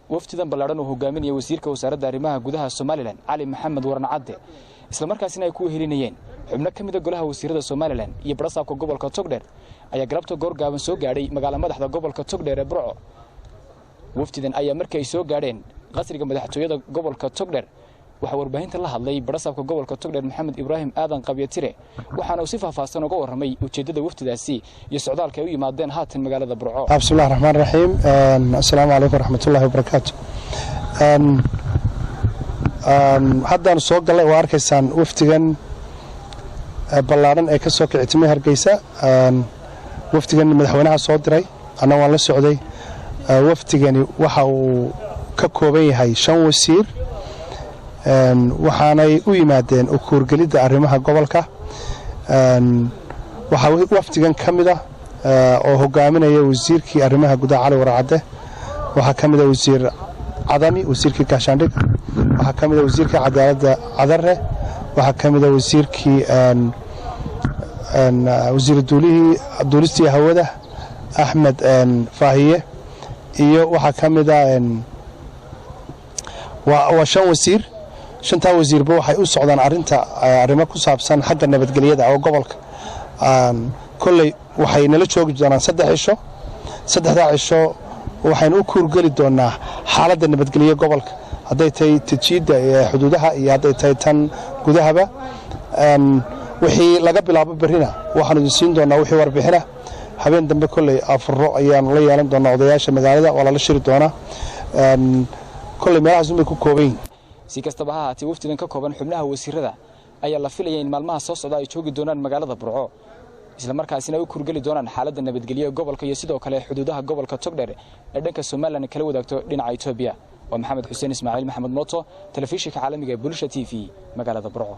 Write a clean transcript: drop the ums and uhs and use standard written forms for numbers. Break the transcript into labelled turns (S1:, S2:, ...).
S1: Wafdidan ballaadhan uu hogaaminaya wasiirka wasaaradda arrimaha gudaha Somalilan, Cali Maxamed Waran Cadde, islamarkaasina ay ku wehelinayeen xubno ka mida golaha wasiirada Somalilan iyo barasaabka gobolka Togdheer, ayaa galabta goor gaaban soo gaadhay magaala madaxda gobolka Togdheer ee Burco. Wafdidan ayaa markii ay soo gaadheen qasriga madaxtooyada gobolka Togdheer waxaa warbaahinta la hadlay barasaabka gobolka Togdheer, Maxamed Ibraahim Aadan Qabyatire, waxaana uu si faahfaahsan uga warramay ujeeddada wafdidaasi iyo socdaalka ay u yimaadeen haatan magaalada Burco.
S2: Bismillahi raxmaan raxiim. Assalaamu calaykum waraxmatullahi wabarakaatu. Haddaanu soo gallay, waa arkaysaan wafdigan ballaadhan ee ka soo kicitimay Hargeysa. Wafdigan madaxweynaha soo diray, anna waan la socday. Wafdigani waxa uu ka kooban yahay 5 wasiir, waxaanay u yimaadeen ukuurgelidda arrimaha gobolka. Waxaa wafdigan ka mid ah oo hogaaminaya wasiirkii arrimaha gudaha, Cali Warcadde. Waxaa ka mid a wasiir Cadami, wasiirkii gaashaandhigga. Waxaa ka mid a wasiirkii cadaaladda, Cadare. Waxaa ka mid a wasiirkii wasiir duulihii duulistii hawada, Axmed Faahiye, iyo waxaa ka mid a waa 5 wasiir. Shantaa wasiirba waxay u socdaan arinta arrimo ku saabsan xagga nabadgelyada oo gobolka. Kolley waxay nala joogi doonaan 3 cisho. Saddexdaa cisho waxaynu u kuurgeli doonaa xaaladda nabadgelye gobolka, hadday tahay tajiidda xuduudaha iyo hadday tahay tan gudahaba. Wixii laga bilaabo berrina waxaanu idin siin doonaa wixii warbixina. Habeen dambe kolley afuro ayaanu la yeelan doonaa odayaasha magaalada, waa lala shiri doonaa. Kolley meelahaas unbay ku kooban yihin.
S1: Si kastaba ha ahaatee, wafdidan ka kooban xubnaha wasiirada ayaa la filaya in maalmaha soo socda ay joogi doonaan magaalada Burco, islamarkaasina ay u kurgeli doonaan xaaladda nabadgelyo ee gobolka iyo sidoo kale xuduudaha gobolka Togdheer ee dhanka Somalilan kala wadaagto dhinaca Etoobiya. Waa Maxamed Xuseen Ismaaciil, Maxamed Mooto, telefishinka caalamiga ee Bulsha TV, magaalada Burco.